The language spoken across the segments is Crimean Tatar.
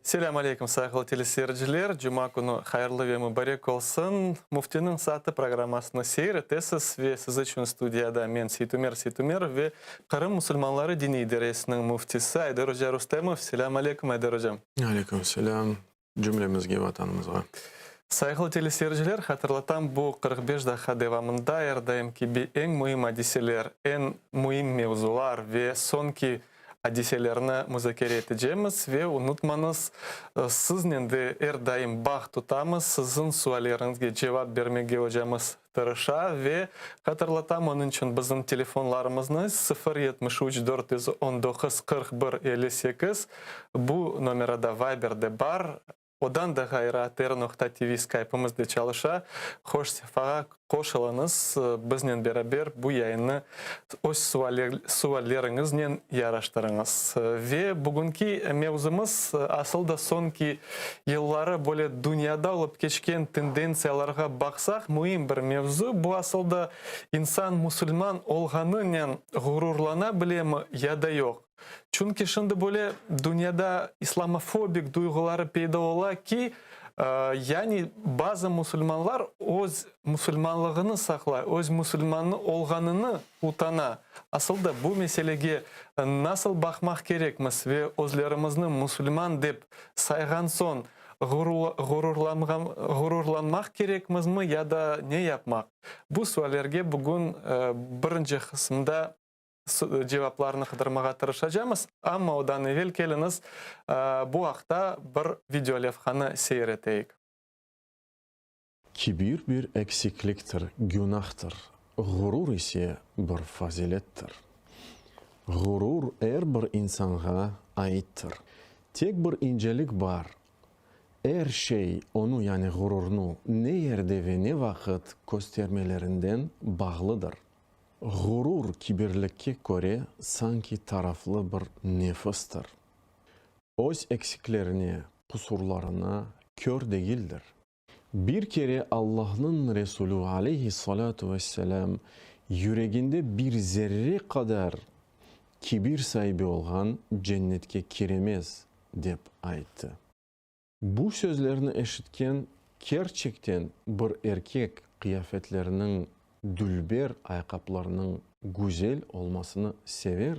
Selâm aleyküm, sayğılı teleseyirciler! Cuma künü hayırlı ve mübarek olsun! Müftiniñ saatı programmasını seyir etesiz ve siz içün studiyada men, Seytumer Seytumerov ve Qırım musulmanları diniy idaresiniñ müftisi Ayder oca Rustemov. Selâm aleyküm, Ayder ocam! Aleyküm selâm, cümlemizge, Vatanımızğa. Sayğılı teleseyirciler, hatırlatam, bu 45 daqqa devamında er daim kibi eñ müim adiseler, eñ müim mevzular ve soñki adiselerni muzakere etecemiz ve unutmañız, siznen de er daim bağ tutamız, siziñ sualleriñizge cevap bermege ocamız tırışa ve hatırlatam, onıñ içün bizim telefonlarımıznı, 0 73 419 41 58, bu nomerada Viber de bar, Odan da ğayrı ATR noqta TV skaypımız de çalışa. Hoş sefağa qoşulıñız, biznen beraber bu yayınnı öz sualleriñiznen yaraştırıñız. Ve bugünki mevzumız asıl da soñki yılları böyle dünyada olıp keçken tendentsiyalarğa baqsaq müim bir mevzu. Bu asıl da insan musulman olğanınen ğururlana bilemi ya da yoq? Çünki şimdi böyle dünyada islamofobik duyğuları peyda ola ki, yani bazı musulmanlar öz musulmanlığını saqlay, öz musulmanı olğanını utana. Asıl da bu meselege nasıl baqmaq kerekmiz ve özlerimizni musulman dep sayğan soñ ğururlanmaq kerekmizmi ya da ne yapmaq? Bu suallerge bugün birinci qısımda cevaplarnı qıdırmağa tırışacamız, amma odan evel keliñiz, bu aqta bir videolevhanı seyir eteyik. Kibir bir eksikliktir, günahtır, ğurur ise bir fazilettir. Ğurur er bir insanğa aittir. Tek bir incelik bar, er şey onı, yani ğururnı, ne yerde ve ne vaqıt köstermelerinden bağlıdır. Ğurur kibirlikke köre sanki taraflı bir nefistir. Öz eksiklerine, qusurlarına kör degildir. Bir kere Allahnıñ Resulü aleyhi-s-salâtu ve-s-selâm yüreginde bir zerre qadar kibir saibi olğan cennetke kiremez, dep ayttı. Bu sözlerni eşitken kerçekten bir erkek qıyafetleriniñ dülber ayaqaplarınıñ güzel olmasını sever,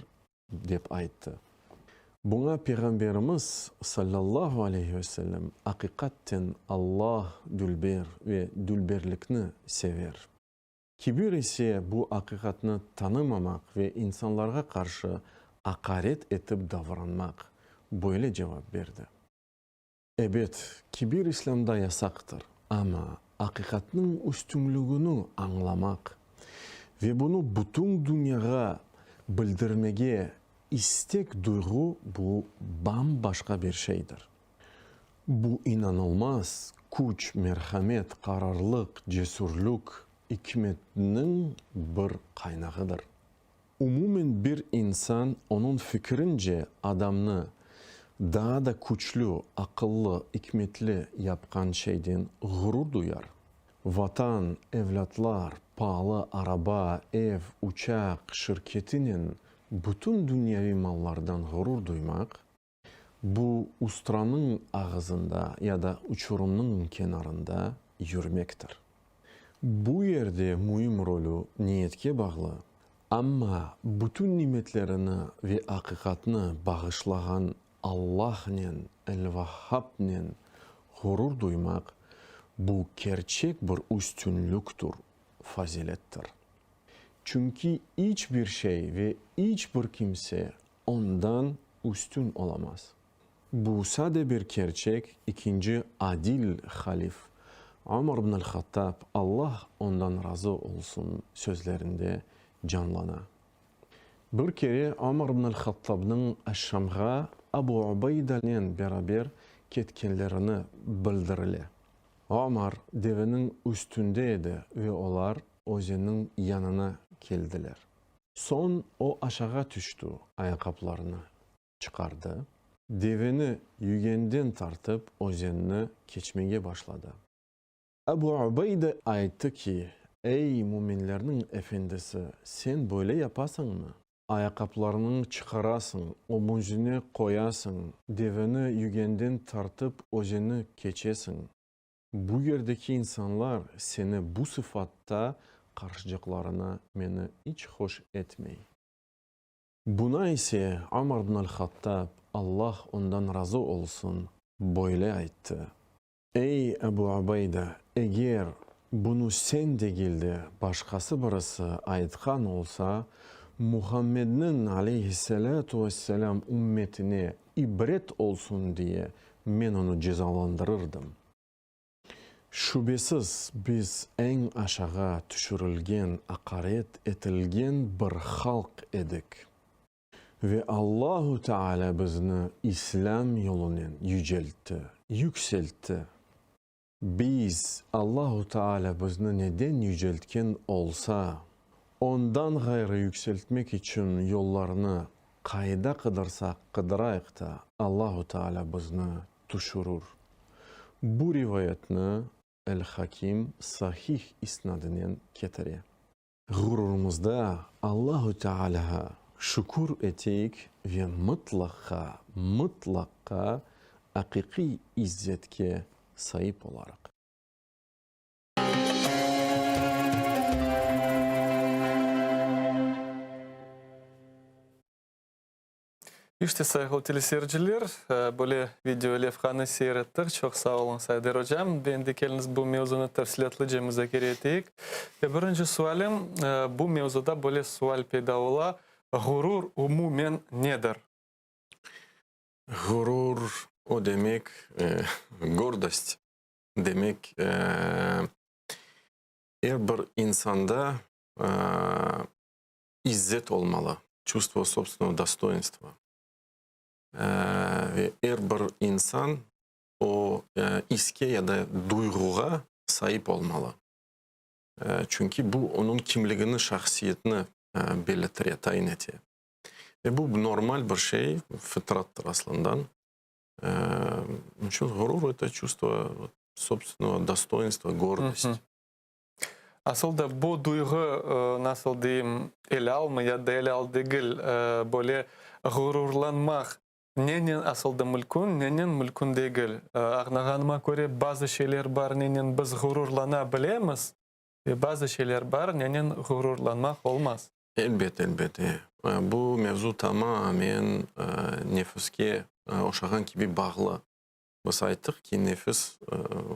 dep ayttı. Buña Peyğamberimiz, sallallahu aleyhi ve sellem, Aqiqatten Allah dülber ve dülberlikni sever. Kibir ise bu aqiqatnı tanımamaq ve insanlarğa qarşı aqaret etip davranmaq, böyle cevap berdi. Ebet, kibir İslâmda yasaqtır, amma aqiqatnıñ üstünlügini añlamaq ve bunı bütün dünyağa bildirmege istek duyğu bu bam-başqa bir şeydir. Bu inanılmaz küç, merhamet, qararlıq, cesürlik, ikmetniñ bir qaynağıdır. Umumen bir insan, onıñ fikirince, adamnı daa da küçlü, aqıllı, ikmetli yapqan şeyden ğurur duyar. Vatan, evlâtlar, paalı araba, ev, uçaq, şirketinen bütün dünyaviy mallardan ğurur duymaq, Bu ustranıñ ağızında ya da uçurumnıñ kenarında yürmektir. Bu yerde müim rolü niyetke bağlı, amma bütün nimetlerini ve aqiqatnı bağışlağan Allahnen, El-Vahhabnen ğurur duymaq, bu kerçek bir üstünlüktir, fazilettir. Çünki iç bir şey ve iç bir kimse Ondan üstün olamaz. Bu sade bir kerçek, ikinci adil halif Omar ibn al-Hattab, Allah ondan razı olsun, sözlerinde canlana. Bir kere Omar ibn al-Hattabnıñ Şamğa Abu Ubaydanen beraber ketkenlerini bildirile. Omar deveniñ üstünde edi ve olar özenniñ yanına keldiler. Soñ o aşağa tüşti, ayaqaplarını çıqardı, deveni yügenden tartıp özenni keçmege başladı. Ebu Ubeyde ayttı ki, Ey, müminlerniñ efendisi, sen böyle yapasıñmı? Ayaqqaplarnıñ çıqarasıñ, omuzine qoyasıñ, deveni yügenden tartıp özeni keçesiñ. Bu yerdeki insanlar seni bu sıfatta qarşıcaqlarına meni iç hoş etmey. Buna ise Omar ibn al-Hattab, Allah ondan razı olsun, böyle ayttı, Ey, Ebu Ubayda, eger bunı sen degil de, başqası birisi aytqan olsa, Muhammedniñ, aleyhissalâtu vesselâm, ümmetine ibret olsun diye, men onı cezalandırırdım. Şübesiz, biz eñ aşağı tüşürilgen, aqaret etilgen bir halq edik. Ve Allahu Teala bizni İslâm yolunen yüceltti, yükseltti. Biz, Allahu Teala bizni neden yüceltken olsa, ondan ğayrı yükseltmek içün yollarnı qayda qıdırsaq qıdırayıq da, Allahu Teala bizni tüşürür. Bu rivayetni El-Hakim sahih isnadınen ketire. Ğururımızda Allahu Tealâğa şükür eteyik ve mıtlaqqa, mıtlaqqa aqiqiy izzetke saip olarıq. İşte, sayğılı teleseyirciler, böyle video levhanı seyir ettik. Çoq sağ oluñız, Ayder ocam. Ve endi keliñiz bu mevzunı tafsilâtlıca muzakere eteyik. Ve birinci sualim, bu mevzuda böyle sual peyda ola, ğurur umumen nedir? Ğurur, o demek, gordost demek, er bir insanda İzzet olmalı, çuvstvo sobstvennogo dostoinstva. Ve er bir insan o iske ya da duyğuğa saip olmalı. Çünki bu onıñ kimligini, şahsiyetini belirtire, tayin ete. Ve bu normal bir şey, fıtrattır aslından. Onıñ içün ğurur, eto çuvstvo sobstvennogo dostoinstva, gordost. Asıl da bu duyğı, nasıl deyim, elâlmı ya da elâl degil, böyle ğururlanmaq nenen asıl da mülkün, nenen mülkün degil? Añlağanıma köre, bazı şeyler bar, nenen biz ğururlana bilemiz, ve bazı şeyler bar, nenen ğururlanmaq olmaz. Elbet, elbet. Bu mevzu tamamen nefiske oşağan kibi bağlı. Biz ayttıq ki, nefis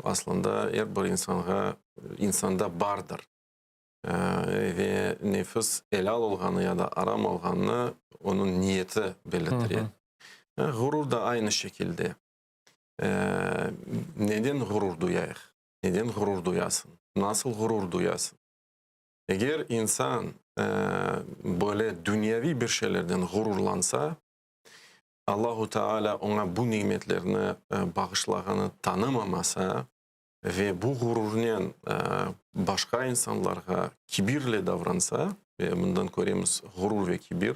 aslında er bir insanğa, insanda bardır. Ve nefis elâl olğanı ya da aram olğanını onıñ niyeti belirtire. Ğurur da aynı şekilde. Neden ğurur duyayıq? Neden ğurur duyasıñ? Nasıl ğurur duyasıñ? Eger insan böyle dünyaviy bir şeylerden ğururlansa, Allahu Teala oña bu nimetlerni bağışlağanı tanımamasa ve bu ğururnen başqa insanlarğa kibirle davransa, ve bundan köremiz ğurur ve kibir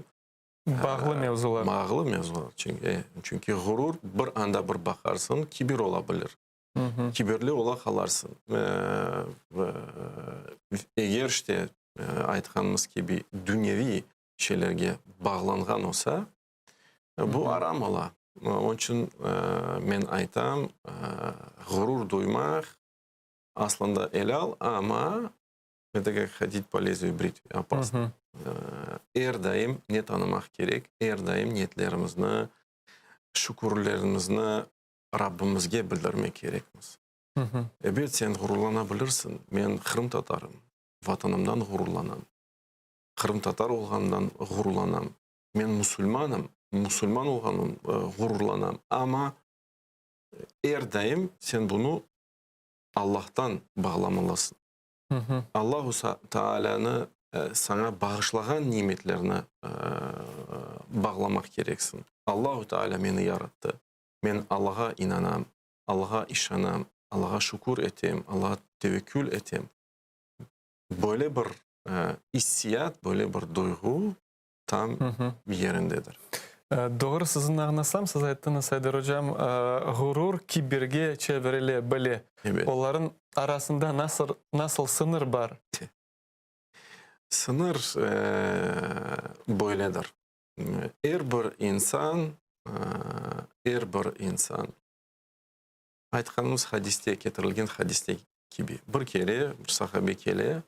Bağlı mevzular. Bağlı mevzular. Çünki ğurur bir anda bir baqarsıñ, kibir ola bilir. Kibirli ola qalarsıñ. Eger işte aytqanımız kibi dünyeviy şeylerge bağlanğan olsa, bu aram ola. Onıñ içün men aytam, ğurur duymaq aslında elâl, amma eto kak hodit po lezviyu britvi, opasno. Er daim ne tanımaq kerek, er daim niyetlerimizni, şükürlerimizni Rabbimizge bildirmek kerekmiz. Ebet, sen ğururlana bilirsiñ, men qırımtatarım, Vatanımdan ğururlanam. Qırımtatar olğanımdan ğururlanam. Men musulmanım, musulman olğanımdan ğururlanam. Amma er daim sen bunı Allahtan bağlamalısıñ. Allahu Taalânı saña bağışlağan nimetlerni bağlamaq kereksiñ. Allahu Taalâ meni yarattı. Men Allağa inanam, Allağa işanam, Allağa şükür etem, Allağa tevekkül etem. Böyle bir issiyat, böyle bir duyğu tam yerindedir. Doğru siziñ añlasam, siz ayttıñız, Ayder ocam, ğurur kibirge çevirile bile. Olarıñ arasında nasıl sıñır bar? Sıñır böyledir. Er bir insan, er bir insan, aytqanımız hadiste, ketirilgen hadiste kibi, bir kere bir sahabe kele,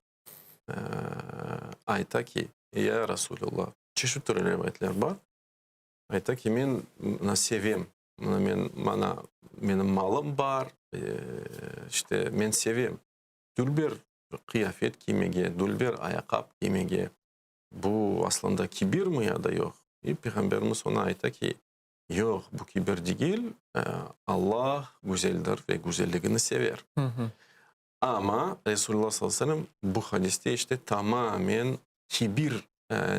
ayta ki, Ya Rasulullah, çeşit türlü rivayetler bar, ayta ki, men mına sevem, mına men, mana menim malım bar, işte, men sevem dülber qıyafet kiymege, dülber ayaqqap kiymege, Bu aslında kibirmi ya da yoq? İ Peyğamberimiz oña ayta ki, yoq, bu kibir degil, Allah güzeldir ve güzelligini sever. Amma Resulullah sallallahu aleyhi ve sellem bu hadiste işte tamamen kibir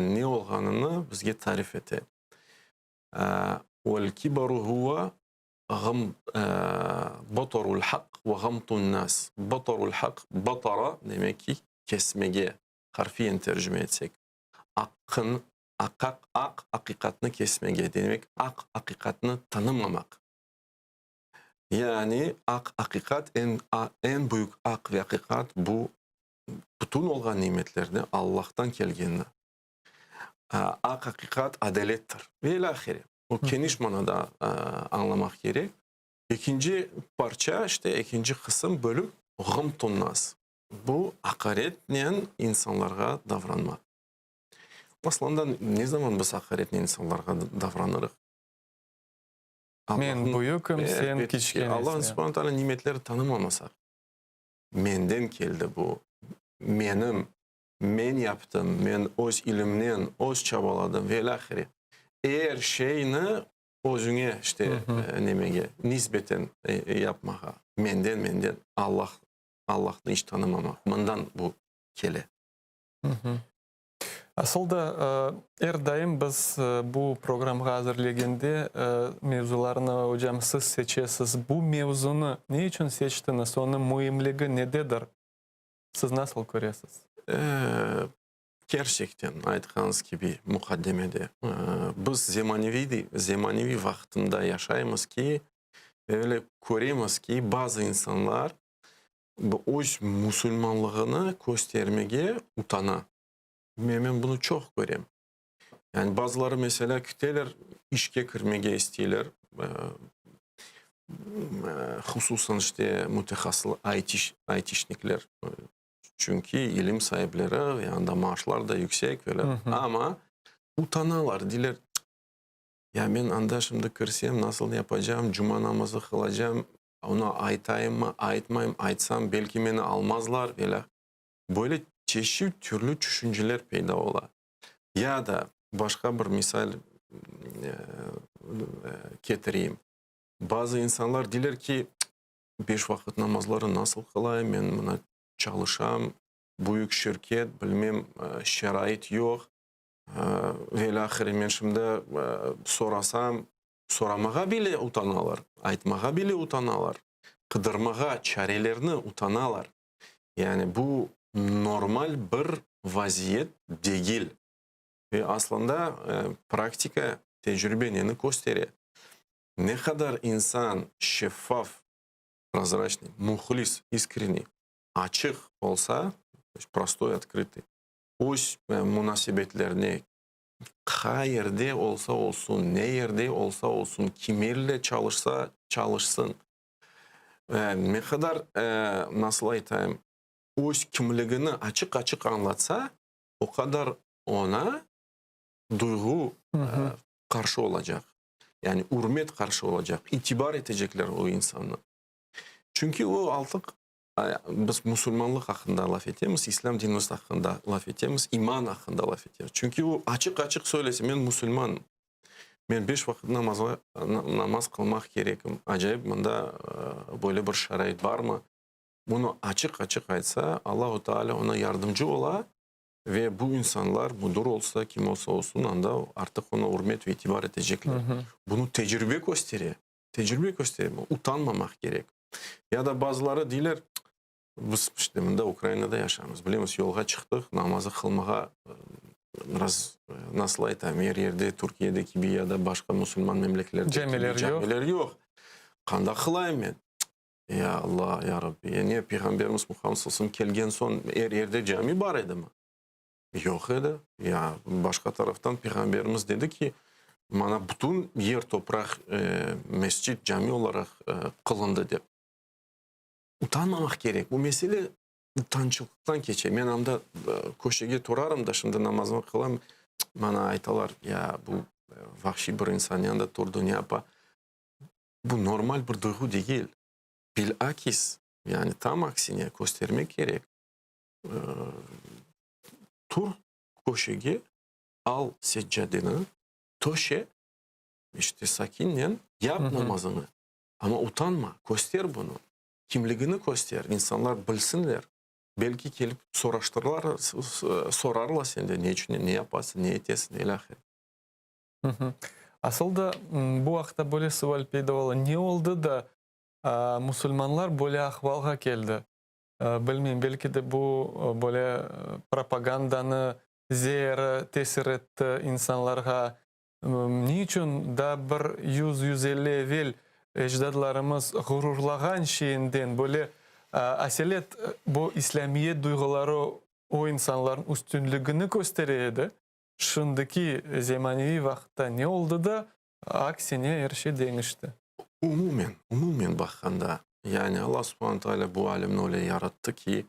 ne olğanını bizge tarif ete. Vel kibaru huve batarul haqq ve ğamtun nas. Batarul haqq, batara demek ki, kesmege, harfiyen tercüme etsek, aqqın, aqaq, aq aqiqatnı kesmege, demek, aq aqiqatnı tanımamaq. Yani aq aqiqat, eñ, eñ büyük aq ve aqiqat bu bütün olğan nimetlerni Allahtan kelgenini. Aq aqiqat adalettir ve ilâhre. O keniş manada añlamaq kerek. Ekinci parça, işte ekinci qısım, bölük, ğımtunnas. Bu aqaretnen insanlarğa davranmaq. Aslında ne zaman biz aqaretnen insanlarğa davranırıq? Men büyüküm, sen kiçkenesiñ. Allah'ın subhane teala nimetleri tanımamasaq, menden keldi bu, menim, men yaptım, men öz ilimnen, öz çabaladım ve ilâhre. Er şeyni özüñe işte nemege nisbeten yapmağa, menden, menden, Allah Allahnı iç tanımamaq, mından bu kele. Asıl da, er daim biz bu programğa azırlegende mevzularnı, ocam, siz seçesiz. Bu mevzunı ne içün seçtiñiz, onıñ müimligi nededir? Siz nasıl köresiz? Kerçekten, aytqanıñız kibi, muqaddemede, biz zemaneviy, zemaneviy vaqtında yaşaymız ki, öyle köremiz ki, bazı insanlar öz musulmanlığını köstermege utana. Men bunı çoq körem. Yani bazıları, meselâ, kiteler, işke kirmege isteyler, hususan, işte, mütehassıl, aytişnikler, Çünki ilim saipleri ve anda maaşlar da yüksek ve amma utanalar, deyler, ya men anda şimdi kirsem, nasıl yapacağım, cuma namazı qılacağım, onı aytayımmı, aytmayım, aytsam, belki meni almazlar ve böyle çeşit türlü tüşünceler peyda ola. Ya da başqa bir misal ketireyim. Bazı insanlar deyler ki, Beş vaqıt namazları nasıl qılayım, men mına çalışam, büyük şirket, bilmem, şarait yoq ve ilâhre, men şimdi sorasam, soramağa bile utanalar, aytmağa bile utanalar, qıdırmağa çarelerni utanalar. Yani bu normal bir vaziyet degil. Ve aslında praktika, tecrübe neni köstere? Ne qadar insan şeffaf, prozraçnıy, muhlis, iskrenniy, açıq olsa, prostoy, otkrıtıy, öz munasebetlerine, qayerde olsa olsun, ne yerde olsa olsun, kimelle çalışsa çalışsın, ne qadar, nasıl aytayım, öz kimligini açıq-açıq añlatsa, o qadar oña duyğu qarşı olacaq. Yani ürmet qarşı olacaq, itibar etecekler o insannı. Çünki o artıq, biz musulmanlıq aqqında laf etemiz, islâm dinimiz aqqında laf etemiz, iman aqqında laf etemiz. Çünki o açıq-açıq söylese, men musulmanım, men beş vaqıt namazğa, namaz qılmaq kerekim, acayip mında böyle bir şarait barmı? Bunı açıq-açıq aytsa, Allahu Teala oña yardımcı ola Ve bu insanlar, müdir olsa, kim olsa olsun, anda artıq oña ürmet ve itibar etecekler. Bunı tecrübe köstere, tecrübe köstere, utanmamaq kerek. Ya da bazıları deyler, biz işte mında Ukrainada yaşaymız, bilemiz, yolğa çıqtıq, namazı qılmağa biraz, nasıl aytayım, er yerde Türkiyede kibi ya da başqa musulman memleketlerde kibi camiler yoq. Qanda qılayım men? Ya Alla, ya Rabbi, ya ne, Peyğamberimiz Muhammed sallallahu aleyhi ve sellem kelgen soñ er yerde cami bar edimi? Yoq edi. Ya, başqa taraftan Peyğamberimiz dedi ki, mana bütün yer topraq mescit, cami olaraq qılındı dep. Utanmamaq kerek. Bu mesele utançlıqtan keçe. Men anda köşege turarım da, şimdi namazımı qılam, mana aytalar, ya, bu vahşiy bir insan ne anda turdı, ne yapa. Bu normal bir duyğu degil. Bilakis, yani tam aksine köstermek kerek. Tur köşege, al seccadeni, töşe, işte sakinnen yap namazıñı. Amma utanma, köster bunı, kimligini köster, insanlar bilsinler. Belki kelip soraştırlar, sorarlar senden, ne içün, ne yapasıñ, ne etesiñ, ilâhre. Asıl da bu aqta böyle sual peyda ola, ne oldı da musulmanlar böyle ahvalğa keldi? Bilmeyim, belki de bu böyle propagandanı zeeri tesir etti insanlarğa. Ne içün daa bir yüz, 150 evel ecdadlarımız ğururlağan şeyinden böyle aselet bu islâmiyet duyğuları o insanların üstünligini köstere edi, şimdiki zemaneviy vaqıtta ne oldı da aksine er şey deñişti? Umumen, umumen baqqanda, yani Alla subhane taalâ bu alemni öyle yarattı ki,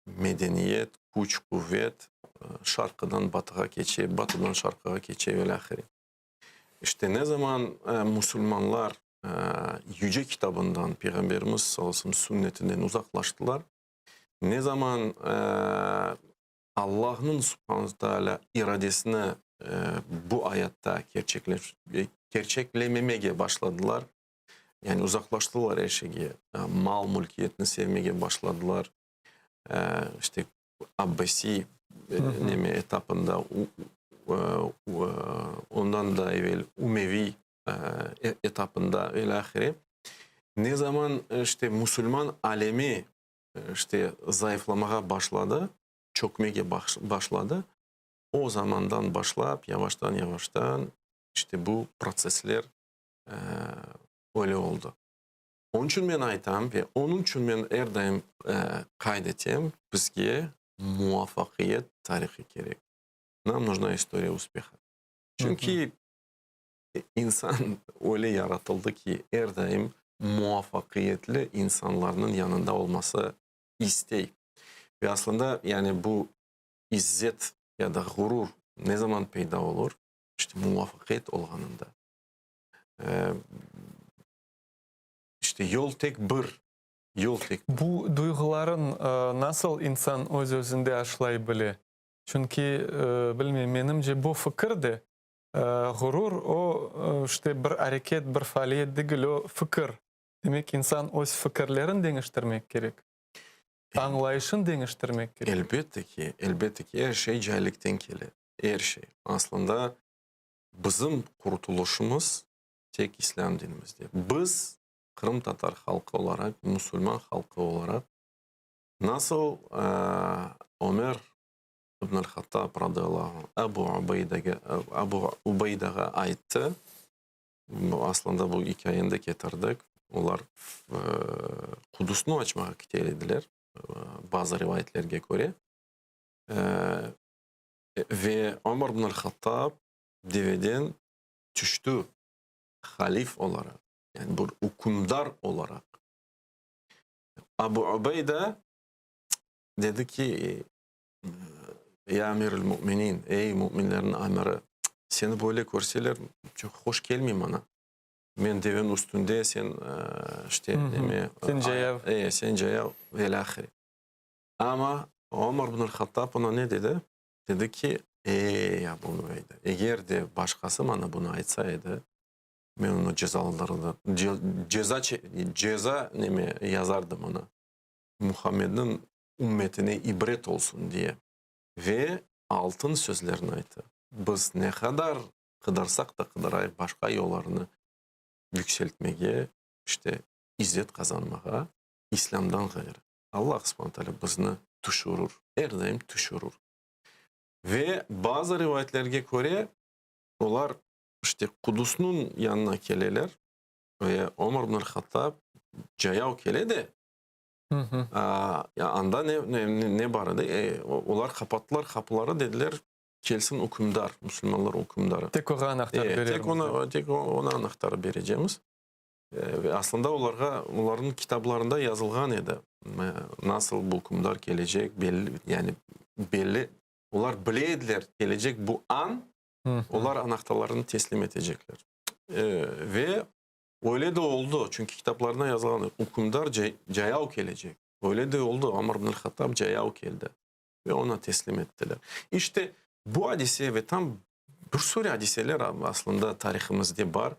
medeniyet, küç, quvet şarqıdan batığa keçe, batıdan şarqığa keçe ve ilâhre. İşte ne zaman musulmanlar Yüce Kitabından, Peyğamberimiz sallallahu aleyhi ve sellem sünnetinden uzaqlaştılar, ne zaman Allahnıñ subhane taalâ iradesini bu ayatta kerçeklememege başladılar, yani uzaqlaştılar er şeyge, mal-mülkiyetni sevmege başladılar, işte Abbasiy neme etapında, ondan da evel Umeviy etapında ilâhre. Ne zaman işte musulman alemi işte zayıflamağa başladı, çökmege başladı, o zamandan başlap yavaştan-yavaştan işte bu protsessler öyle oldı. Onıñ içün men aytam ve onıñ içün men er daim qayd etem, bizge muvafaqiyet tarihı kerek. Nam nujna istoriya uspeha. Çünki insan öyle yaratıldı ki, er daim muvafaqiyetli insanlarnıñ yanında olması istey. Ve aslında yani bu izzet ya da ğurur ne zaman peyda olur? İşte muvafaqiyet olğanında. İşte yol tek bir, yol tek bir. Bu duyğuların nasıl insan öz-özünde aşlay bile? Çünki, bilmeyim, menimce bu fikir de, ğurur, o, işte bir areket, bir faaliyet degil, o fikir. Demek, insan öz fikirlerin deñiştirmek kerek, añlayışın deñiştirmek kerek. Elbette ki, elbette ki, er şey caillikten kele, er şey. Aslında bizim qurtulışımız tek İslâm dinimizde. Biz, qırımtatar halqı olaraq, musulman halqı olaraq, nasıl Ömer ibn al-Hattab radıyallahu anh Ebu Ubeydege, Ebu Ubeydağa ayttı, aslında bu ikâyeni de ketirdik, olar Qudusnı açmağa kete ediler, bazı rivayetlerge köre, ve Ömer ibn al-Hattab deveden tüştü halif olaraq, yani bir ükümdar olaraq. Abu Ubeyda dedi ki, Ya amirül müminin, ey müminlerniñ amiri, seni böyle körseler, çoq hoş kelmey maña. Men deveniñ üstünde, sen işte neme... Sen cayav. E, sen cayav ve ilâhre. Amma Omar ibn al-Hattab oña ne dedi? Dedi ki, Ey, Abu Ubeyda, eger de başqası maña bunı aytsa edi, men onı cezalandırırdım, ceza, ceza neme yazardım oña, Muhammedniñ ümmetine ibret olsun diye. Ve altın sözlerni ayttı, Biz ne qadar qıdırsaq da qıdırayıq başqa yollarnı yükseltmege, işte, izzet qazanmağa, İslâmdan ğayrı. Allah subhane teala bizni tüşürür, er daim tüşürür. Ve bazı rivayetlerge köre, olar işte Qudusnıñ yanına keleler ve Omar ibn al-Hattab cayav kele de, Anda ne ne bar edi? Olar qapattılar qapıları, dediler, kelsin ükümdar, musulmanlar ükümdarı. Tek oğa anahtar berermiz. Tek ona, tek ona anahtarı berecemiz. Ve aslında olarğa, olarnıñ kitablarında yazılğan edi, nasıl bu ükümdar kelecek, belli, yani belli, olar bile ediler, kelecek bu an, olar anahtarlarını teslim etecekler. Ve öyle de oldı, çünki kitaplarında yazılğan, ükümdar cayav kelecek. Öyle de oldı, Omar ibn al-Hattab cayav keldi ve ona teslim ettiler. İşte, bu adise ve tam bir sürü adiseler aslında tarihimizde bar,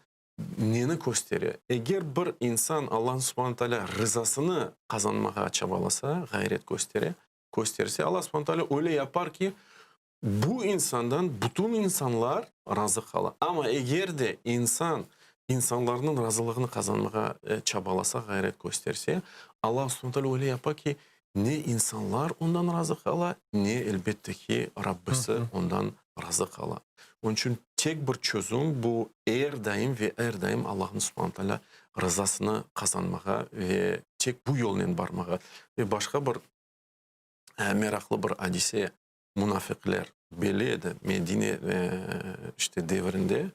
neni köstere? Eger bir insan Allahnıñ subhane taalâ rızasını qazanmağa çabalasa, ğayret köstere, kösterse, Allah subhane taalâ öyle yapar ki, bu insandan bütün insanlar razı qala. Amma eger de insan insanlarnıñ razılığını qazanmağa çabalasa, ğayret kösterse, Allah subhane taalâ öyle yapa ki, ne insanlar ondan razı qala, ne, elbette ki, Rabbisi ondan razı qala. Onıñ içün tek bir çözüm, bu er daim ve er daim Allahnıñ subhane taalâ rızasını qazanmağa ve tek bu yolnen barmağa. Ve başqa bir meraqlı bir adise, munafiqler belli edi, Medine işte devrinde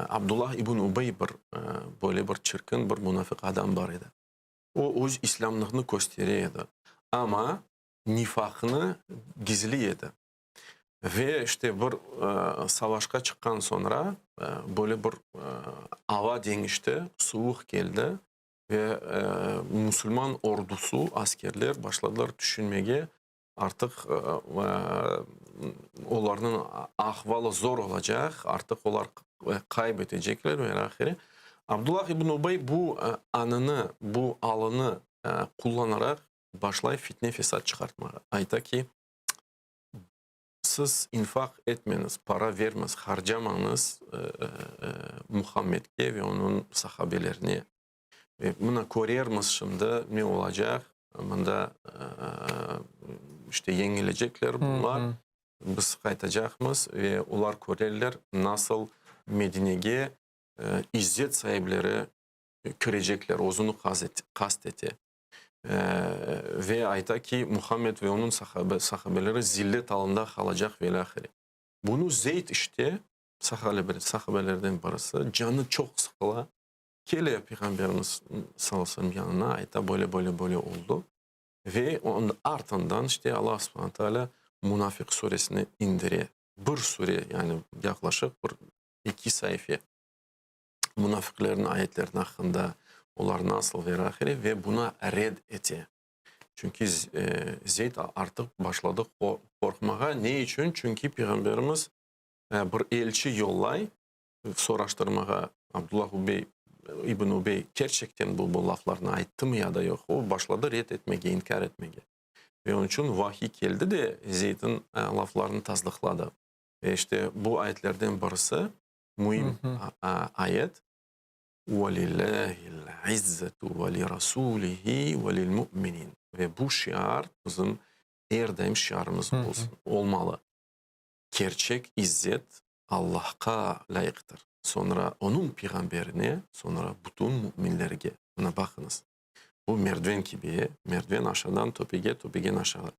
Abdullah ibn Ubey bir böyle bir çirkin bir munafiq adam bar edi. O öz islâmlığını köstere edi, amma nifaqını gizliy edi. Ve işte bir savaşqa çıqqan soñra böyle bir ava deñişti, suvuq keldi ve musulman ordusı, askerler başladılar tüşünmege, artıq olarnıñ ahvalı zor olacaq, artıq olar qayb etecekler ve ilâhre. Abdullah ibn Ubey bu anını, bu alını qullanaraq başlay fitne-fesat çıqartmağa. Ayta ki, siz infaq etmeñiz, para vermeñiz, harcamañız Muhammedke ve onıñ sahabelerine. Ve mına körermiz şimdi ne olacaq, mında işte yeñilecekler bunlar, biz qaytacaqmız ve olar körerler nasıl Medinege izzet saipleri kirecekler, özüni qast ete. Ve ayta ki, Muhammed ve onıñ sahabeleri zillet alında qalacaq ve ilâhre. Bunı Zeyd işte, sahabelerden birisi, canı çoq sıqıla, Kele Peyğamberimiz sallallahu aleyhi ve sellem yanına, ayta, böyle, böyle, böyle oldu. Ve onıñ artından işte Allah subhane teala Munafiq suresini indire. Bir sure, yani yaqlaşıq bir eki saife munafiqlerniñ ayetleriniñ aqqında, olar nasıl ve ilâhre, ve buna red ete. Çünki Zeyd artıq başladı qorqmağa. Ne içün? Çünki Peyğamberimiz bir elçi yollay, soraştırmağa Abdullah Ubey, ibn Ubey kerçekten bu bu laflarnı ayttımı ya da yoq, o başladı red etmege, inkâr etmege. Ve onıñ içün vahiy keldi de Zeydniñ laflarını tasdıqladı. Ve işte bu ayetlerden birisi, müim ayet, Velillâhil izzetu ve li rasûlihi ve lil mu'minin. Ve bu şiar bizim er daim şiarımız olsun, olmalı. Kerçek izzet Allahqa lâyıqtır, soñra Onıñ peyğamberine, soñra bütün müminlerge. Mına baqıñız, bu merdiven kibi, merdiven aşağıdan töpege, töpegen aşağı.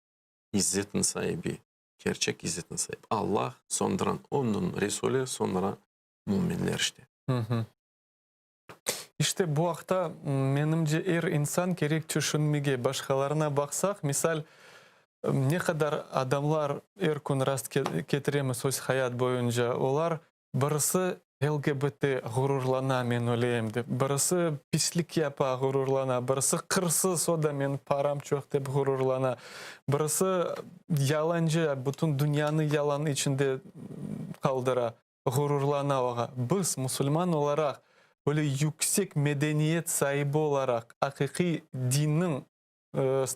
İzzetniñ saibi, kerçek izzetniñ saibi, Allah, soñra Onıñ Resulü, soñra müminler işte. İşte bu aqta, menimce, er insan kerek tüşünmege. Başqalarına baqsaq, misal, ne qadar adamlar er kün rast ketiremiz öz hayat boyunca, olar birisi LGBT ğururlana, men öleyim dep, birisi pislik yapa, ğururlana, birisi qırsız, o da menim param çoq dep ğururlana, birisi yalancı, bütün dünyanı yalan içinde qaldıra. Ğururlana oğa. Biz, musulman olaraq, böyle yüksek medeniyet saibi olaraq, aqiqiy dinniñ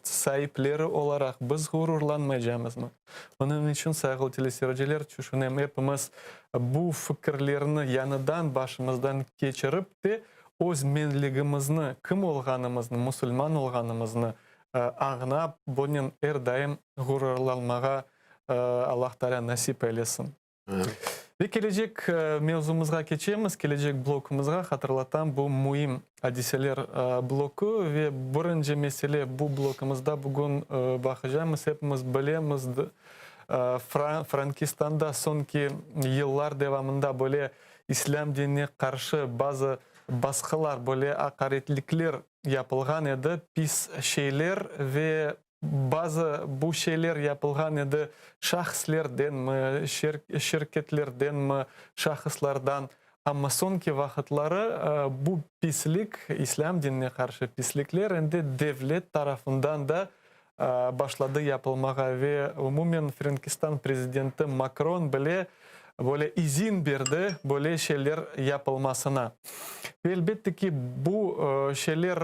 saipleri olaraq biz ğururlanmaycamızmı? Onıñ içün, sayğılı teleseyirciler, tüşünem, epimiz bu fikirlerni yañıdan başımızdan keçirip te, öz menligimizni, kim olğanımıznı, musulman olğanımıznı añlap, bunen er daim ğururlanmağa Allah Teala nasip eylesin. Ve kelecek mevzumızğa keçemiz, kelecek blokumızğa. Hatırlatam, bu müim adiseler bloku ve birinci mesele bu blokumızda bugün baqacamız, epimiz bilemiz, Frankistanda soñki yıllar devamında böyle islâm dinine qarşı bazı basqılar, böyle aqaretlikler yapılğan edi, pis şeyler ve Bazı bu şeyler yapılğan edi şahıslerdenmi, şirketlerdenmi, şahıslardan, amma soñki vaqıtları bu pislik, islâm dinine qarşı pislikler endi devlet tarafından da başladı yapılmağa ve umumen Frenkistan prezidenti Makron bile böyle izin berdi böyle şeyler yapılmasına. Ve elbette ki, bu şeyler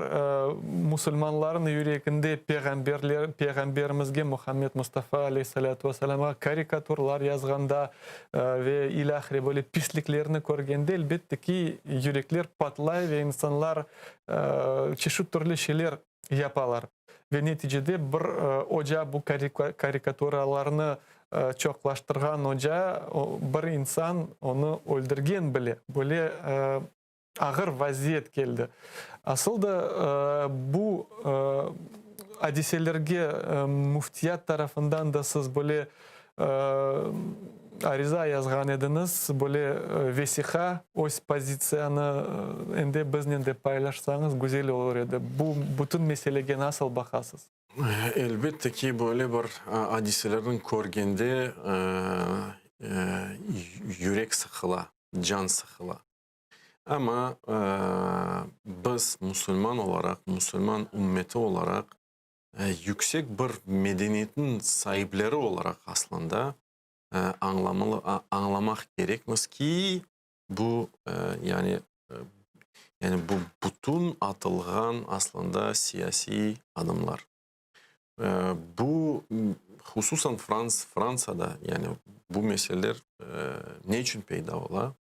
musulmanların yüreginde peyğamberler, peyğamberimizge Muhammed Mustafa aleyhissalâtu vesselâmğa karikaturlar yazğanda ve ilâhre böyle pisliklerni körgende, elbette ki, yürekler patlay ve insanlar çeşit türlü şeyler yapalar. Ve neticede bir oca bu karikaturalarnı çoqlaştırğan oca, bir insan onı öldürgen bile. Böyle ağır vaziyet keldi. Asıl da bu adiselerge müftiyat tarafından da siz böyle ariza yazğan ediñiz, böyle vesiqa, öz pozitsiyanı endi biznen de paylaşsañız güzel olur edi. Bu bütün meselege nasıl baqasız? Elbette ki, böyle bir adiselerni körgende yürek sıqıla, can sıqıla. Amma biz musulman olaraq, musulman ümmeti olaraq yüksek bir medeniyetniñ saipleri olaraq aslında añlamalı, añlamaq kerekmiz ki, bu, yani, yani bu bütün atılğan aslında siyasiy adımlar. Bu, hususan Frans, Fransada, yani bu meseleler ne içün peyda ola?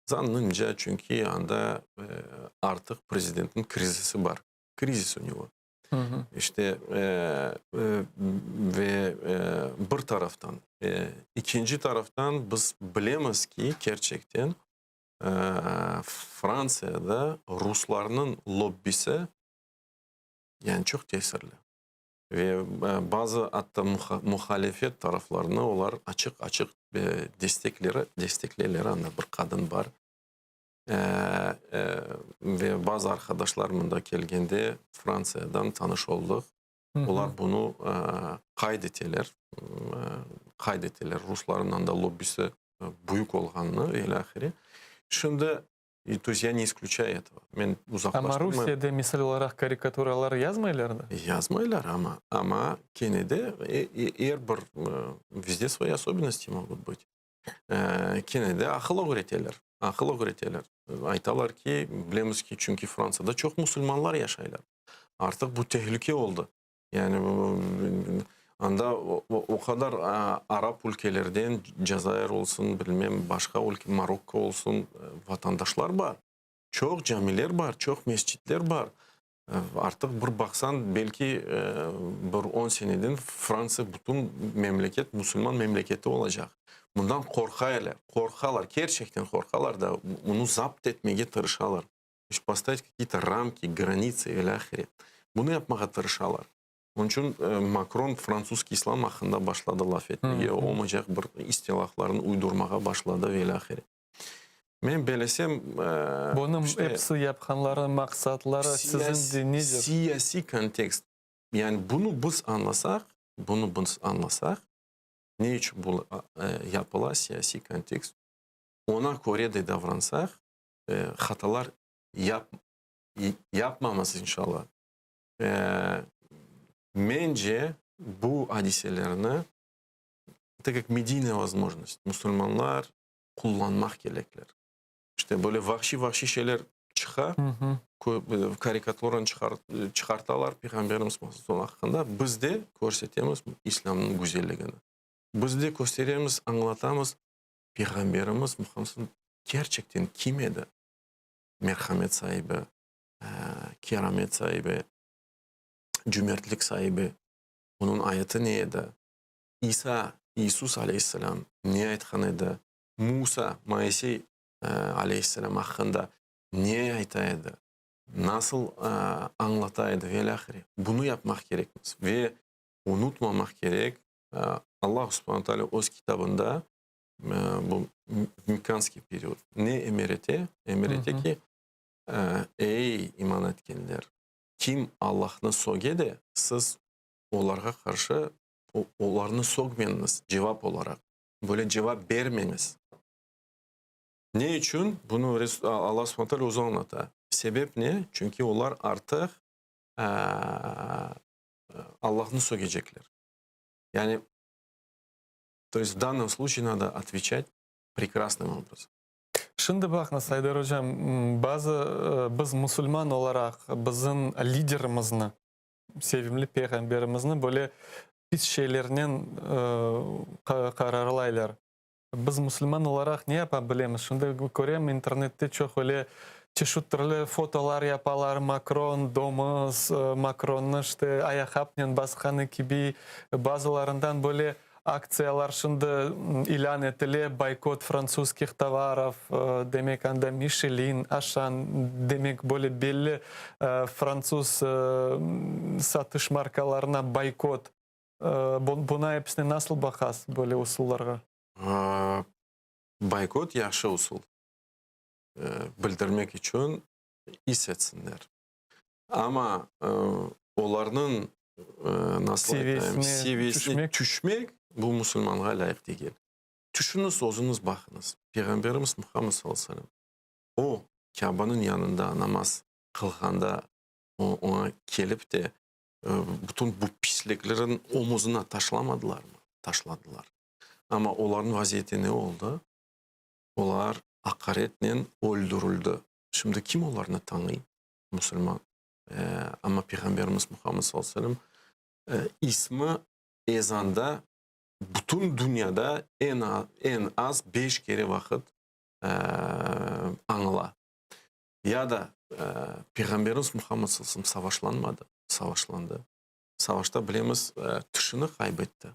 Zannımca, çünki anda artıq prezidentniñ krizisi bar. Krizis u nego. İşte, ve bir taraftan. İkinci taraftan, biz bilemiz ki, kerçekten Frantsiyada ruslarnıñ lobbisi, yani çoq tesirli. Ve bazı atta muhalefet taraflarını olar açıq-açıq destekleri, destekleyler. Anda bir qadın bar. Ve bazı arqadaşlar mında kelgende Frantsiyadan tanış oldıq. Olar bunı qayd eteler, qayd eteler, ruslarnıñ anda lobbisi büyük olğanını ve ilâhre. Şimdi, to есть ya ne isklüçayu etого, men uzaqlaştırmayım. Amma Rusiyede misal olaraq karikaturalar yazmaylar da? Yazmaylar, amma, amma kene de er bir, vezde svoyi osobennosti mogut bıt. Kene de aqıl ögreteler, aqıl ögreteler. Aytalar ki, bilemiz ki, çünki Fransada çoq musulmanlar yaşaylar. Artıq bu tehlüke oldı. Yani anda o qadar arap ülkelerden, Cezayir olsun, bilmem, başqa ülke, Marokko olsun, vatandaşlar bar. Çoq camiler bar, çoq mescitler bar. Artıq bir baqsañ, belki bir on seneden Fransa bütün memleket musulman memleketi olacaq. Bundan qorqaylar, qorqalar, kerçekten qorqalar da, onı zapt etmege tırışalar. Postavit kakiye-to ramki, granitsı ilâhre. Bunı yapmağa tırışalar. Onıñ içün Makron fransuzskiy islam aqqında başladı laf etmege, olmaycaq bir ıstilahlarnı uydurmağa başladı ve ilâhre. Men belesem, Bunıñ işte, episi yapqanları maqsatları siziñ de nedir? Siyasiy kontekst. Yani bunı biz añlasaq, bunı biz añlasaq, ne içün bu yapıla, siyasiy kontekst, oña köre de davransaq, hatalar yap, yapmamız inşallah. Mence, bu adiselerni, tak kak mediynaya vozmojnost, musulmanlar qullanmaq kerekler. İşte böyle vahşiy-vahşiy şeyler çıqa, karikaturanı çıqartalar Peyğamberimiz aqqında, biz de körsetemiz İslâmnıñ güzelligini. Biz de kösteremiz, añlatamız, Peyğamberimiz Muhammed kerçekten kim edi? Merhamet saibi, keramet saibi, cümertlik saibi, onıñ ayatı ne edi? İsa, İisus aleyhisselâm ne aytqan edi? Musa, Moisey, aleyhisselâm aqqında ne ayta edi, nasıl añlata edi ve ilâhre. Bunı yapmaq kerekmiz. Ve unutmamaq kerek, Allah subhane teala öz kitabında bu mekkanskiy period ne emir ete? Emir ete ki, ey iman etkenler, kim Allahnı söge de, siz olarğa qarşı olarnı sögmeñiz, cevap olaraq. Böyle cevap bermeñiz. Ne içün? Bunı Alla subhane teala özü añlata. Sebep ne? Çünki olar artıq Allahnı sögecekler. Yani, to est v dannom sluçaye nado otveçat prekrasnım obrazom. Şimdi baqıñız, Ayder ocam, bazı biz musulman olaraq bizim liderimizni, sevimli peyğamberimizni böyle pis şeylernen qararlaylar. Biz musulman olaraq ne yapa bilemiz? Şimdi körem, internette çoq öyle çeşit türlü fotolar yapalar, Makron, domuz, Makronnı işte ayaqqapnen basqanı kibi, bazılarından böyle aktsiyalar şimdi ilân etile, boykot frantsuzskih tovarov, demek anda Mişelin, Aşan, demek böyle belli frantsuz satış markalarına boykot. Buna episine nasıl baqasız, böyle usullarğa? Boykot yahşı usul. Bildirmek içün is etsinler. Amma olarnıñ nasıl aytayım, seviyesine tüşmek, bu musulmanğa lâyıq degil. Tüşüñiz, özüñiz baqıñız. Peyğamberimiz Muhammed sallallahu aleyhi ve sellem, o, Kâbanıñ yanında namaz qılğanda, oña kelip de, bütün bu pisliklerin omuzına taşlamadılarmı? Taşladılar. Amma olarnıñ vaziyeti ne oldı? Olar aqaretnen öldürildi. Şimdi kim olarnı tanıy? Musulman. Amma Peyğamberimiz Muhammed sallallahu aleyhi ve sellem ismi ezanda bütün dünyada eñ az beş kere vaqıt añıla. Ya da Peyğamberimiz Muhammed sallallahu aleyhi ve sellem savaşlanmadı? Savaşlandı. Savaşta, bilemiz, tişini qaybetti.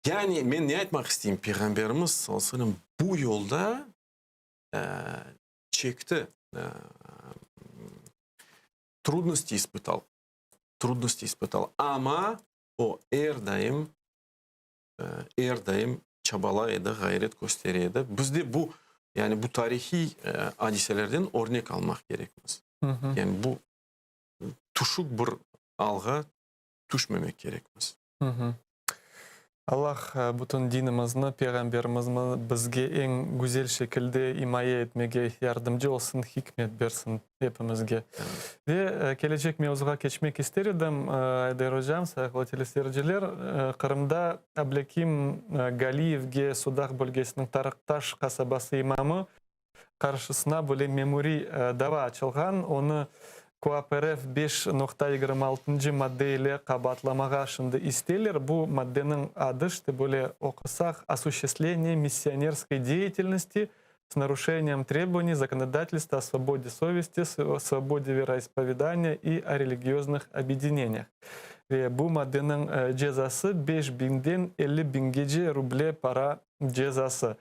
Yani men ne aytmaq isteyim, Peyğamberimiz sallallahu aleyhi ve sellem bu yolda çekti, trudnosti ispıtal, trudnosti ispıtal, amma o er daim, er daim çabalay edi, ğayret köstere edi. Biz de bu, yani bu tarihiy adiselerden örnek almaq kerekmiz. Yani bu tüşük bir alğa tüşmemek kerekmiz. Allah bütün dinimizni, Peyğamberimizni bizge eñ güzel şekilde imaye etmege yardımcı olsun, hikmet bersin epimizge. Ve kelecek mevzuğa keçmek ister edim, Ayder ocam, sayğılı teleseyirciler. Qırımda Ablâkim Galiyevge Sudaq bölgesiniñ Tarıqtaş qasabası imamı qarşısına böyle memuriy dava açılğan, onı QAP RF 5.26 madde ile qabaatlamağa şimdi isteyler. Bu maddeniñ adı, işte böyle oqusaq, Osuşçestvleniye missionerskoy deyatelnosti s naruşeniyem trebovaniy zakonodatelstva o svobode sovesti, svobode veroispovedaniya i o religioznih obedineniyah. Ve bu maddeniñ cezası beş biñden 50 biñgece ruble para cezası.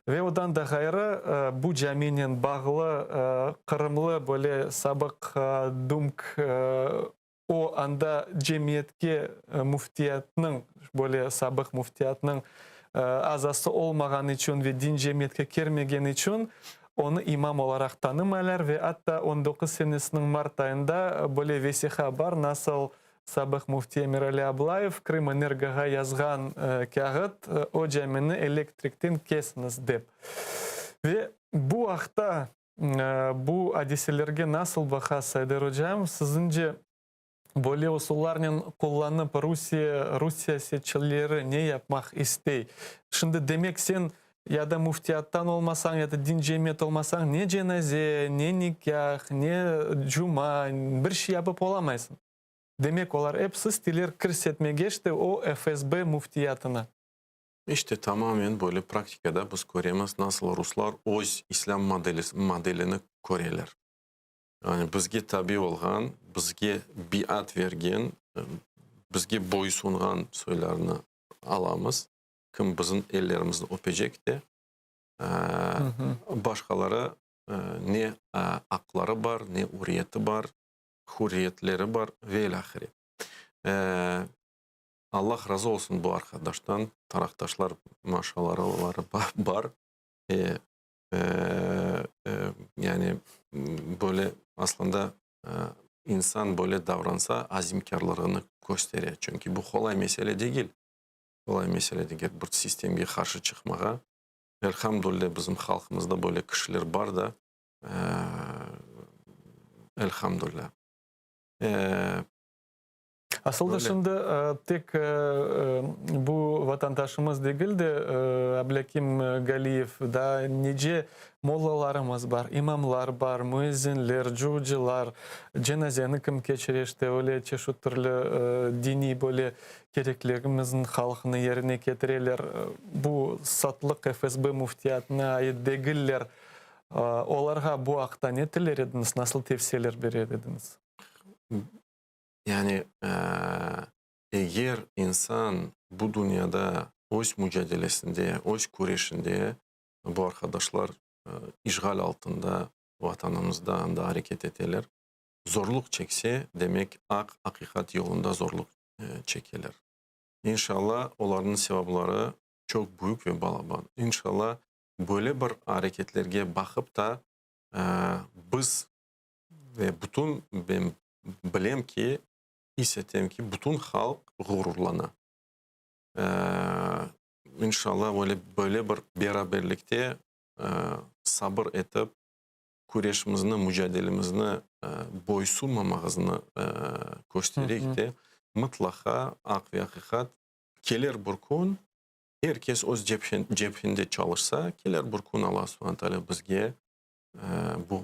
Ve odan da ğayrı, bu caminen bağlı qırımlı böyle sabıq DUMK, o anda cemiyetke müftiyatnıñ, böyle sabıq müftiyatnıñ azası olmağanı içün ve din cemiyetke kirmegeni içün onı imam olaraq tanımaylar ve atta 19 senesiniñ mart ayında böyle vesiqa bar, nasıl Sabıq müfti Emirali Ablayev Krımenergoğa yazğan kâğıt, o camini elektrikten kesiñiz dep. Ve bu aqta, bu adiselerge nasıl baqasız, Ayder ocam? Siziñce, böyle usullarnen qullanıp Rusiye, rus siyasetçileri ne yapmaq istey? Şimdi, demek, sen ya da müftiyattan olmasañ, ya da din cemiyeti olmasañ, ne cenaze, ne nikâh, ne cuma, bir şey yapıp olamaysıñ. Demek, olar episi isteyler kirsetmege işte o FSB müftiyatını. İşte, tamamen böyle praktikada biz köremiz, nasıl ruslar öz islâm modelini köreler. Yani bizge tabi olğan, bizge biat vergen, bizge boysunğan soylarnı alamız, kim bizim ellerimizni öpecek de. Başqaları ne aqları bar, ne üriyeti bar, hürriyetleri bar ve ilâhre. Allah razı olsun bu arqadaştan, taraqtaşlar maşalarları bar. Yani böyle aslında insan böyle davransa, azimkârlığını köstere. Çünki bu qolay mesele degil. Qolay mesele degil bir sistemge qarşı çıqmağa. Elhamdülilâ, bizim halqımızda böyle kişiler bar da. Elhamdülilâ. Asıl da şimdi tek bu vatandaşımız degil de, Ablâkim Galiyev, daa nice mollalarımız bar, imamlar bar, müezzinler, curcılar, cenazeni kim keçire, işte öyle çeşit türlü diniy böyle kereklerimizniñ halqını yerine ketireler. Bu satlıq FSB müftiyatına ait degiller. Olarğa bu aqta ne tiler ediñiz, nasıl tevsiyeler berer ediñiz? Yani, eger insan bu dünyada öz mücadelesinde, öz küreşinde, bu arqadaşlar işğal altında Vatanımızda anda areket eteler, zorluq çekse, demek, aq, aqiqat yolunda zorluq çekeler. İnşalla, olarnıñ sevapları çoq büyük ve balaban. İnşalla, böyle bir areketlerge baqıp ta, biz Ve bütün, men bilem ki, is etem ki, bütün halq ğururlana. İnşallah, böyle, böyle bir beraberlikte sabır etip, küreşimizni, mücadelemizni boysunmamağıznı köstereyik de, mıtlaqa aq ve aqiqat keler bir kün, er kes öz cephinde çalışsa, keler bir kün Alla subhane taalâ bizge bu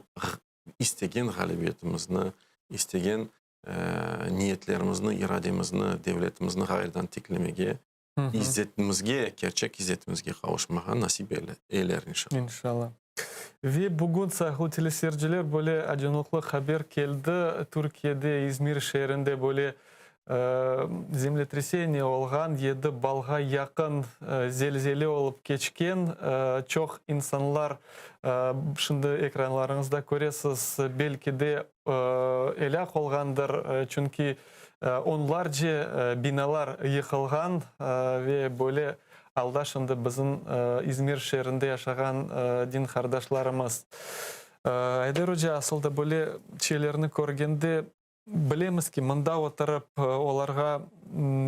istegen ğalibiyetimizni, istegen niyetlerimizni, irademizni, devletimizni ğayrıdan tiklemege, izzetimizge, kerçek izzetimizge qavuşmağa nasip eyler, inşallah. İnşallah. Ve bugün, sayğılı teleseyirciler, böyle acınlıqlı haber keldi, Türkiyede, İzmir şeerinde böyle Zemletreseniye olğan, yedi ballğa yaqın zelzele olıp keçken. Çoq insanlar, şimdi ekranlarıñızda köresiz, belki de elâk olğandır, çünki onlarce binalar yıqılğan ve böyle alda şimdi bizim İzmir şeerinde yaşağan din qardaşlarımız. Ayder oca, asıl da böyle şeylerni körgende, Bilemiz ki, mında oturıp, olarğa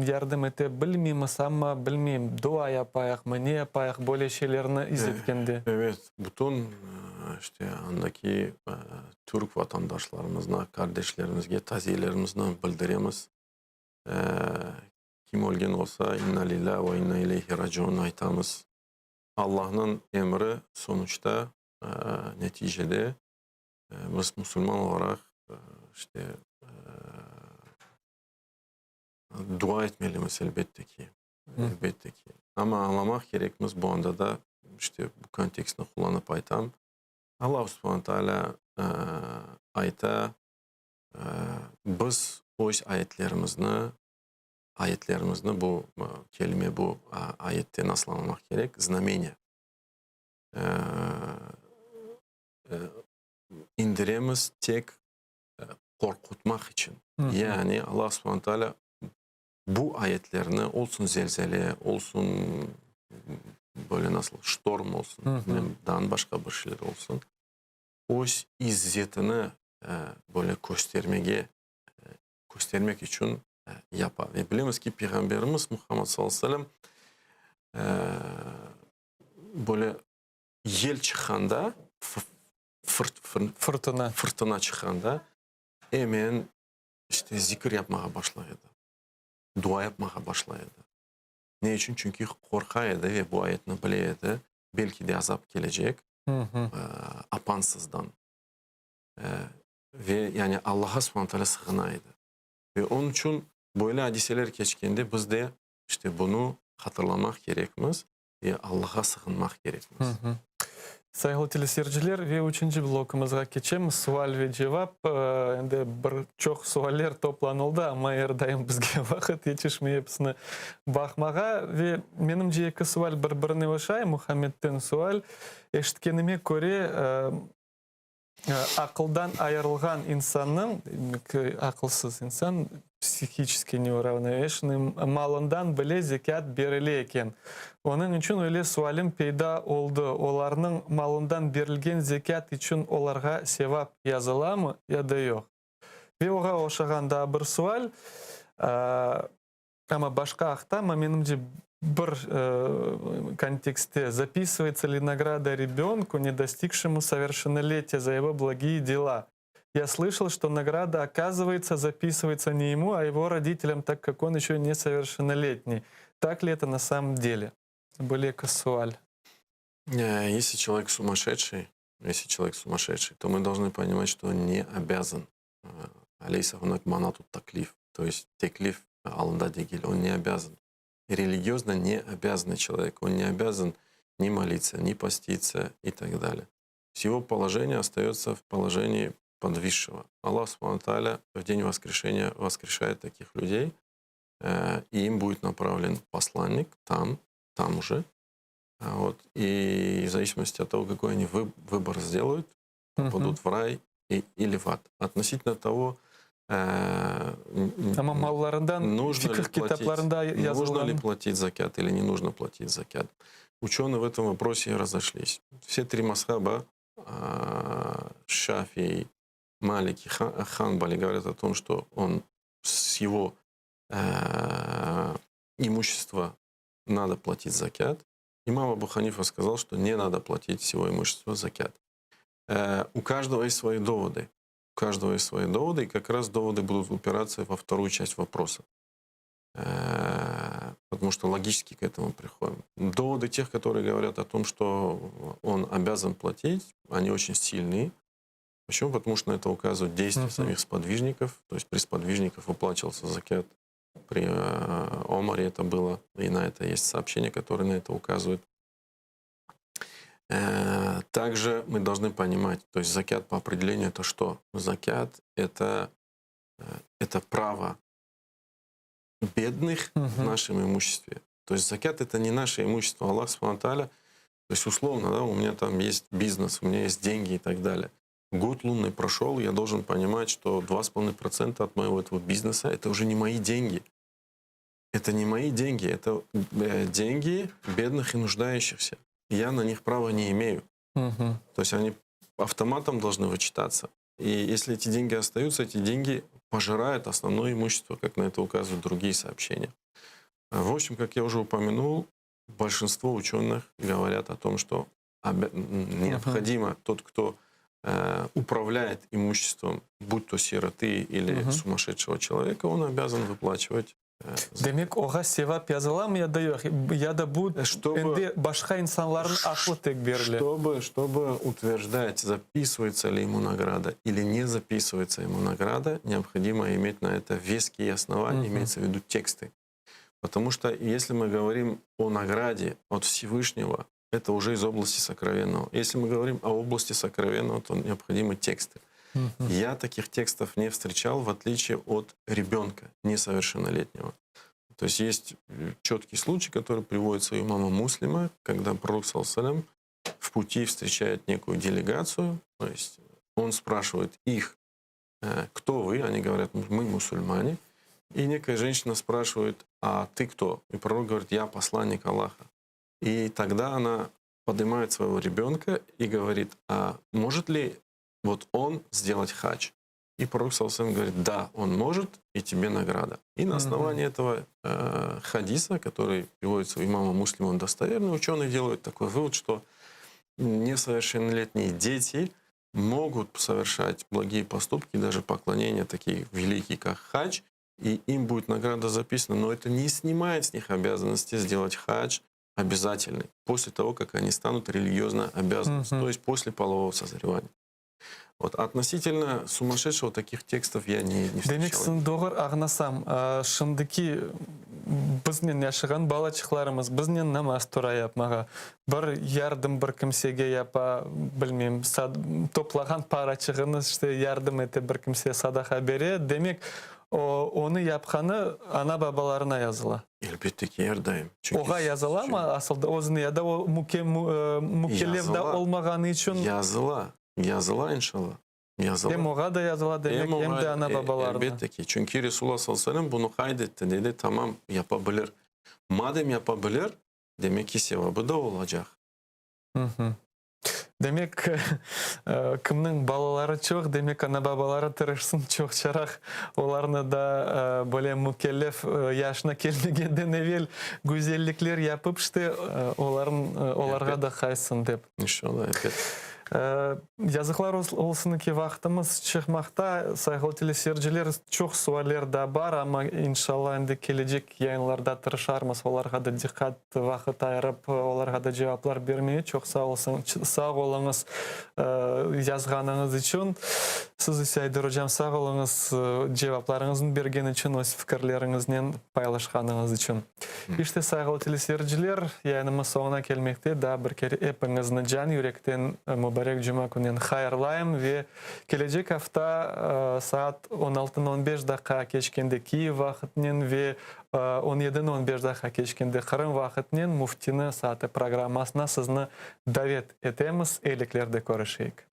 yardım ete bilmeymiz, amma, bilmeyim, dua yapayıqmı, ne yapayıq böyle şeylerni is etkende? Evet, bütün, işte, andaki türk vatandaşlarımızna, kardeşlerimizge taziyelerimizni bildiremiz. Kim ölgen olsa, inna lillâ ve inna ileyhi raciun aytamız. Allahnıñ emri sonuçta, neticede, Biz musulman olaraq, işte, dua etmelimiz, elbette ki, elbette ki. Amma añlamaq kerekmiz, bu anda da, işte, bu kontekstni qullanıp aytam, Allahu subhane taalâ ayta, biz öz ayetlerimizni, ayetlerimizni, bu kelime, bu ayette nasıl añlamaq kerek, znameniya, indiremiz tek qorqutmaq içün. Yani Allah subhane taalâ bu ayetlerni, olsun zelzele, olsun böyle nasıl ştorm olsun, dan başqa bir şeyler olsun, öz izzetini böyle köstermege, köstermek içün yapa. Ve bilemiz ki, Peyğamberimiz Muhammed sallallahu aleyhi ve sellem böyle Yel çıqqanda, fırtına, fırtına çıqqanda emen işte zikir yapmağa başlay edi, dua yapmağa başlay edi. Ne içün? Çünki qorqa edi ve bu ayetni bile edi, belki de azap kelecek apansızdan. Ve yani Allaha subhane teala sığına edi. Ve onıñ içün böyle adiseler keçkende biz de işte bunı hatırlamaq kerekmiz. Ve Allağa sığınmaq kerekmiz. Sayğılı teleseyirciler, ve üçünci blokumızğa keçemiz, sual ve cevap. Endi bir çoq sualler toplanıldı, amma er daim bizge vaqıt yetişmey episini baqmağa. Ve menimce eki sual bir-birine oşay. Muhammedten sual, Eşitkenime köre, Aqıldan ayırılğan insannıñ, demek, aqılsız insan, psihiçeski neuravnoveşenıy, malından bile zekât berile eken. Onıñ içün öyle sualim peyda oldı, olarnıñ malından berilgen zekât içün olarğa sevap yazılamı ya da yoq? Ve oğa oşağan daa bir sual, Amma başqa aqta, amma menimce bir kontekstte, Zapisıvayetsa li nagrada rebönku, ne dostigşemu soverşennoletiya, za ego blagiye dela? Ya slışal, çto nagrada, okazıvayetsa, zapisıvayetsa ne emu, a ego roditelyam, tak kak on eşö nesoverşennoletniy. Tak li eto na samom dele? Böyle eki sual. Если человек сумасшедший, если человек сумасшедший, то мы должны понимать, что он не обязан Leysa hunak manatut taklif, то есть teklif alında degil, он не обязан. Религиозно не обязанный человек, он не обязан ни молиться, ни поститься и так далее. Его положение остается в положении подвисшего. Аллах Субхану Тааля в день воскрешения воскрешает таких людей, и им будет направлен посланник там, там уже. Вот. И в зависимости от того, какой они выбор сделают, попадут в рай и, или в ад. Относительно того, Amma mallarından нужно ли платить, нужно ли платить закят или не нужно платить закят. Ученые в этом вопросе разошлись. Все три мазхаба, Шафии, Малики, Ханбали говорят о том, что он с его имущества надо платить закят. Имам Абу Ханифа сказал, что не надо платить с его имущества закят. У каждого есть свои доводы. У каждого есть свои доводы, и как раз доводы будут упираться во вторую часть вопроса. Потому что логически к этому приходим. Доводы тех, которые говорят о том, что он обязан платить, они очень сильные. Почему? Потому что на это указывают действия самих сподвижников. То есть при сподвижниках выплачивался закят. При Омаре это было, и на это есть сообщение, которое на это указывает. Также мы должны понимать, то есть закят по определению это что? Закят это право бедных в нашем имуществе. То есть закят это не наше имущество. Аллах Субхану Тааля, то есть условно, да, у меня там есть бизнес, у меня есть деньги и так далее. Год лунный прошел, я должен понимать, что 2,5% от моего этого бизнеса это уже не мои деньги. Это не мои деньги, это деньги бедных и нуждающихся. Я на них права не имею. То есть они автоматом должны вычитаться. И если эти деньги остаются, эти деньги пожирают основное имущество, как на это указывают другие сообщения. В общем, как я уже упомянул, большинство ученых говорят о том, что необходимо тот, кто управляет имуществом, будь то сироты или сумасшедшего человека, он обязан выплачивать. Demek, oğa sevap yazılamı ya da yoq? Ya da bu endi başqa insanlarnıñ aqlı tek berile? Чтобы утверждать, записывается ли ему награда или не записывается ему награда, необходимо иметь на это веские основания, имеется в виду тексты. Потому что если мы говорим о награде от Всевышнего, это уже из области сокровенного. Если мы говорим о области сокровенного, то необходимы тексты. Я таких текстов не встречал, в отличие от ребенка несовершеннолетнего. То есть есть четкий случай, который приводится у имама Муслима, когда пророк, саллаллаху в пути встречает некую делегацию, то есть он спрашивает их, кто вы? Они говорят, мы мусульмане. И некая женщина спрашивает, а ты кто? И пророк говорит, я посланник Аллаха. И тогда она поднимает своего ребенка и говорит, а может ли вот он сделать хадж? И пророк, саллаллаху алейхи говорит, да, он может, и тебе награда. И на основании этого хадиса, который приводится у имама Муслима, он достоверный, ученые делают такой вывод, что несовершеннолетние дети могут совершать благие поступки, даже поклонения такие великие, как хадж, и им будет награда записана, но это не снимает с них обязанности сделать хадж обязательный после того, как они станут религиозно обязаны, то есть после полового созревания. Вот относительно сумасшедшего таких текстов я не Demek встречал. Sizni doğru añlasam, şimdiki. Biznen yaşağan balaçıqlarımız biznen namaz tura yapmağa, bir yardım bir kimsege yapa, bilmeyim, toplağan paraçığını işte yardım ete bir kimseye sadaqa bere, demek, onı yapqanı ana-babalarına yazıla. Elbette ki, er daim. Oğa yazılamı asılda özüne ya da o mükellef da olmağanı içün? Yazıla, yazıla inşallah. Yazıla. Em oğa da yazıla demek, em de ana-babalarına. Elbette ki, çünki Resulullah sallallahu aleyhi ve sellem bunı qayd etti, dedi, tamam, yapa bilir. Madem yapa bilir, demek ki, sevabı da olacaq. Demek, kimniñ balaları çoq, demek, ana-babaları tırışsın çoqçaraq olarnı da böyle mükellef yaşına kelmegenden evel güzellikler yapıp, işte, olarnıñ, olarğa da qaysın dep. İnşallah, elbet. Yazıqlar olsun ki, vaqtımız çıqmaqta. Sayğılı teleseyirciler, çoq sualler daa bar, amma inşallah endi kelecek yayınlarda tırışarmız olarğa da diqqat, vaqıt ayırıp, olarğa da cevaplar bermeye. Çoq sağ olsun, sağ oluñız yazğanıñız içün. Siz ise, Ayder ocam, sağ oluñız cevaplarıñıznı bergen içün, öz fikirleriñiznen paylaşqanıñız içün. İşte, sayğılı teleseyirciler, yayınımız soñuna kelmekte. Daa bir kere epiñizni can yürekten mubarek cuma künnen hayırlayım ve kelecek afta saat on altını on beş daqqa keçkende Kiyev vaqıtınen ve on yedini on beş daqqa keçkende Qırım vaqıtınen Müftini saatı programmasına sizni davet etemiz. Eyliklerde körüşeyik.